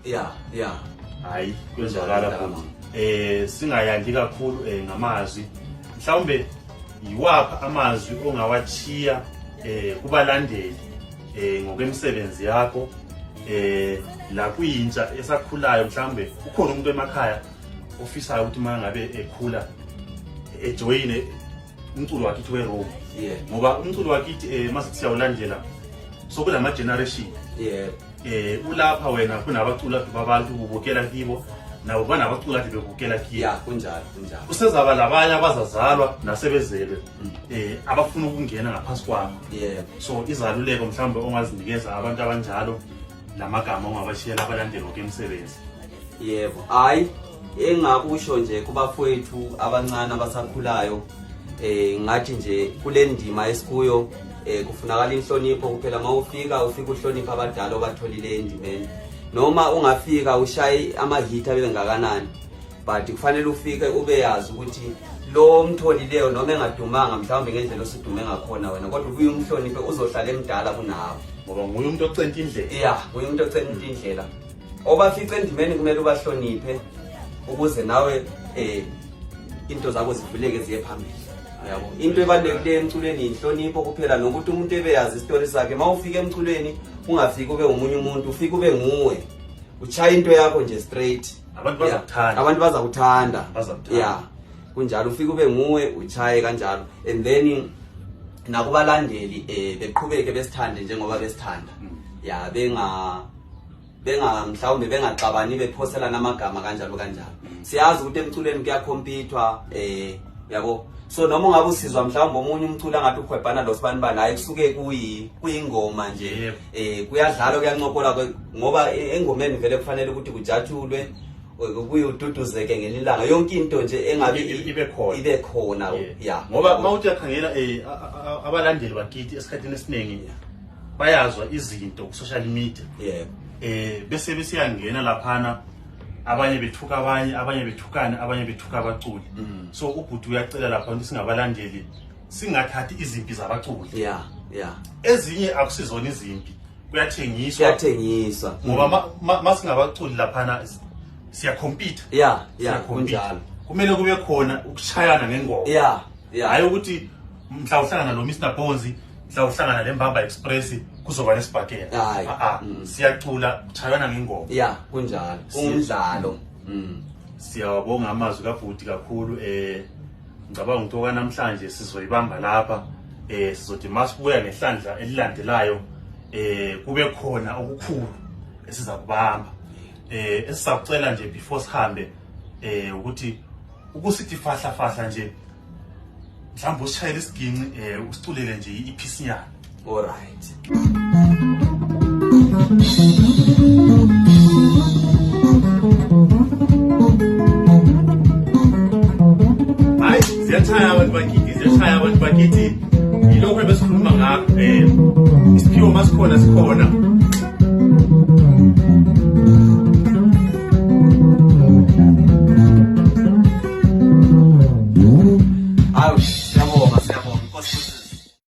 Ya, ya. Hayi, kuyezwakala futhi. Singayandi kakhulu ngamazwi. Mhlawumbe yiwaphi amazwi ongawachiya kubalandeli ngokwemisebenzi yakho la kuyintsha esakhulayo, mhlawumbe ukhona umuntu emakhaya ofisayo ukuthi uma ngabe ekhula ejoyine umculo wakithi we-Roma, ngoba umculo wakithi masithi siyawulandela sokulama generation, ulapha wena kunabaculi ade babantu ubukela kibo, nabo banabaculi ade bebukela kibo. Ya, kunjalo, kunjalo. Kusezaba labanye abazazalwa nasebezelwe abafuna ukungena ngaphansi kwakho. So izaluleko mhlawumbe ongazinikeza abantu abanjalo, lamagama ongabashiyela abalandeli ngokwemisebenzi. Yebo, hayi, engakusho nje kubafowethu abancane abasakhulayo, ngathi nje kule ndima esikuyo kufunakala inhlonipho kuphela. Mawufika ufika uhlonipha abadala obatholile endimeni, noma ungafika ushaye amahit abe ngakanani, but kufanele ufike ube yazi ukuthi lo mtholileyo noma engadumanga mhlawumbe ngendlela osudume ngakhona wena, kodwa ubuye umhloniphe, uzohlala emdala kunawe. Ngoba nguye umuntu ocenta indlela. Ya, nguye umuntu ocenta indlela. Obafica endimeni kumele ubahloniphe ukuze nawe into zakho zivuleke ziye phambili, yabo. Into ebalulekileyo emculweni yinhlonipho kuphela, nokuthi umuntu ebeyazi isitori sakhe. Uma ufika emculweni ungafiki ube ngomunye umuntu, ufike ube nguwe, uchaya into yakho nje straight. Abantu bazakuthanda. Abantu bazakuthanda. Bazakuthanda. Ya, kunjalo, ufike ube nguwe, uchaye kanjalo. And then nakubalandeli beqhubeke besithande njengoba besithanda. Ya, benga mhlawumbe bengaxabani, bephoselana amagama kanjalo kanjalo. Siyazi ukuthi emculweni kuyakhompithwa, yabo. So noma ungabe usizwa mhlawumbe omunye umculo angathi uhwebhana lo sibani bani, hayi, kusuke kuyingoma nje. Kuyadlalwa, kuyancokolwa, ngoba engomeni vele kufanele ukuthi kujatshulwe, kubuye ududuzeke ngelilanga, yonke into nje engabe ibe khona. Ibe khona. Ya. Ngoba uma uthi uyakhangela, abalandeli bakithi esikhathini esiningi bayazwa izinto ku-social media, bese besiyangena laphana, abanye bethuka abanye, abanye bethukane, abanye bethuka abaculi. So ubhuti uyacela lapha ukuthi singabalandeli singathathi izimpi zabaculi. Ya ya Ezinye akusizona izimpi, kuyathengiswa. Kuyathengiswa. Ngoba masingabaculi laphana siyakhompitha. Ya ya Siyakhompitha. Kunjalo. Kumele kube khona ukushayana ngengoma, ya ya hayi ukuthi mhla uhlangana lo Mr Bones, mhla uhlangana lembamba Express, kuzoba nesibhakela. Hayi. Ah, ah, siyacula, kushayana ngengoma. Ya, kunjalo, kungumdlalo. Siyawabonga amazwi kabhuti kakhulu. Ngicabanga ukuthi okanamhlanje sizoyibamba lapha. Sizothi masibuya ngehlandla elilandelayo kube khona okukhulu esiza kubamba. Esizakucela nje before sihambe ukuthi ukusithi fahla fahla nje, mhlawumbe usishayele isiginci, usiculele nje ipiece nyana. All right. Hayi, ziyachaya abantu bakithi, ziyachaya abantu bakithi. Yilokho ebesikhuluma ngakho. Isiphiwo masikhona sikhona.